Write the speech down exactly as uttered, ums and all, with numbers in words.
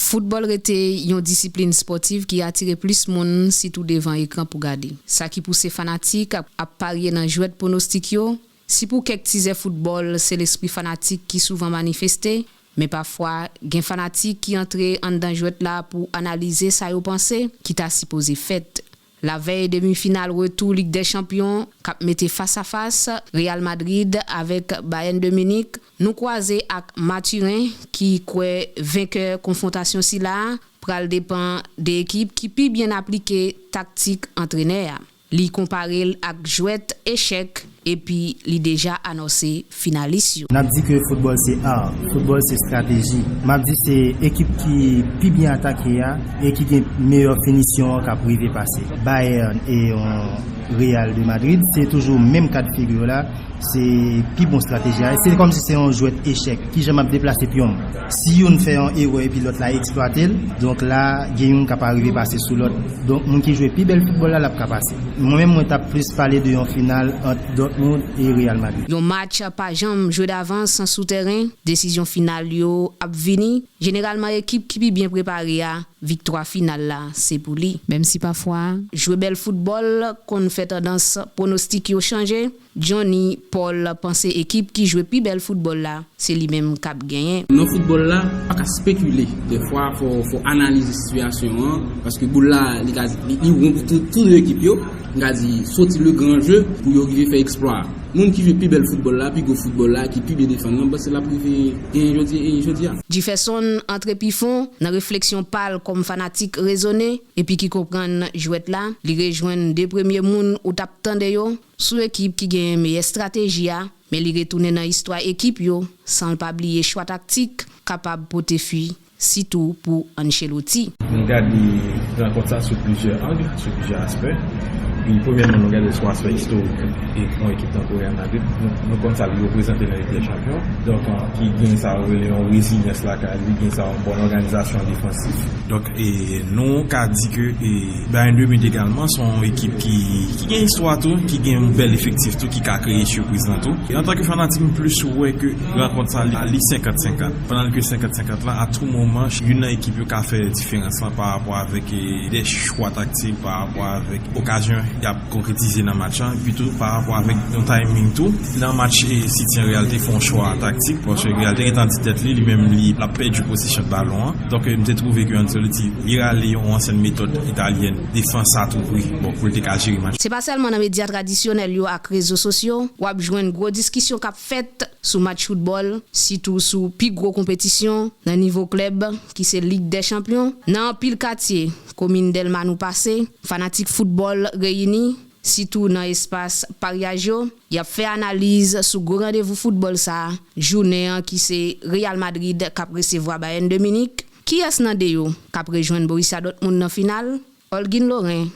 Foutbòl rete yon disiplin spòtif ki atire plis moun, sitou devan ekran pou gade. Sa ki pouse fanatik ap, ap parye nan jwèt pwonostik yo. Si pou kèk tizè foutbòl, se lespri fanatik ki souvan manifeste, men pafwa, gen fanatik ki antre anndan jwèt la pou analize sa yo panse ki ta sipoze fèt. Lavèy demi final retou Lig dè Chanpyon k ap mete fas a fas Real Madrid avèk Bayern de Munich, nou kwaze ak Mathurin ki kwè venkè konfwontasyon sila a pral depann de ekip ki pi byen aplike taktik antrenè a. Li konpare l ak jwèt echèk epi li deja anonse finalis yo. N ap di ke foutbòl se art, foutbòl se estrateji. M ap di se ekip ki pi byen atake a e ki gen meyè finisyon an k ap rive pase. Bayern e yon Real de Madrid, se toujou menm kad figi la, se pi bon estrateji a. Se kòmsi se yon jwèt echèk, kijan m ap deplase pyon m. Si youn fè yon erè epi lòt la eksplwate l, donk la, gen youn k ap rive pase sou lòt. Donk, moun ki jwe pi bèl foutbòl la, l ap ka pase. Mwen menm, mwen t ap plis pale de yon final ant Dortmund e Real Madrid. Yon match pa janm jwe davans sou tèren, desizyon final yo ap vini. Jeneralman, ekip ki pi byen prepare a, viktwa final la, se pou li. Menm si pafwa, jwe bèl foutbòl konn fè tandans pwonostik yo chanje, Johnny Paul panse ekip ki jwe pi bèl foutbòl la, se li menm k ap genyen. Nan foutbòl la, pa ka spekile. Dèfwa, fò, fò analize sitiyasyon an, paske boul la, li ka, li, li won pou tou, tou de ekip yo. M ka di, soti le gran je pou yo rive fè eksplwa. Moun ki jwe pi bèl foutbòl la, pi gwo foutbòl la, ki pi byen defann nan, m panse l ap rive genyen jodi, e jodi a. Jefferson antre pi fon nan refleksyon pa l kòm fanatik rezone, epi ki konprann jwèt la. Li rejwenn de premye moun ou t ap tande yo sou ekip ki genyen meyè estrateji a, men li retounen nan istwa ekip yo, san l pa bliye chwa taktik kapab pote fwi, sitou pou Ancelotti. Nou gade rankont sa sou plizyè ang, sou plizyè aspè. Pi, premyèman, nou gade l sou aspè istorik e yon ekip tankou Real Madrid. Nou, nou konn sa li reprezante nan Lig dè Chanpyon. Donk, an, ki gen sa yo rele yon rezilyans lakay li, gen sa yon bòn òganizasyon defansif. Donk, e, nou ka di ke, e, Bayern de Munich egalman, se yon ekip ki, ki gen istwa tou, ki gen yon bèl efektif tou, ki ka kreye sipriz lan tou. E antanke fanatik, m plis wè ke rankont sa, li, li senkant senkant. Pandan ke senkant senkant lan, a tou moman, youn nan ekip yo ka fè diferans lan pa rapò avèk, e, de chwa taktik, pa rapò avèk okazyon y ap konkretize nan match lan, epi tou pa rapò avèk yon timing tou. Nan match, e, City an, Real te fè yon chwa taktik, paske Real te gentan di tèt li, li menm li, l ap pèdi posesyon balon an. Donk, e, m te twouve ke Ancelotti, li rale yon ansyen metòd italyèn, defans a tou pri, bon, pou l te ka jere match. Se pa sèlman nan medya tradisyonèl yo ak rezo sosyo w ap jwenn gwo diskisyon k ap fèt sou match foutbòl, sitou sou pi gwo konpetisyon nan nivo klèb, ki se Lig dè Chanpyon. Nan anpil katye komin Dèlma nou pase, fanatik foutbòl reyini, sitou nan espas paryaj yo. Y ap fè analiz sou gwo randevou foutbòl sa a, jounen an ki se Real Madrid k ap resevwa Bayern de Munich. Kiyès nan de yo k ap rejwenn Borussia Dortmund nan final? Olguin Laurent.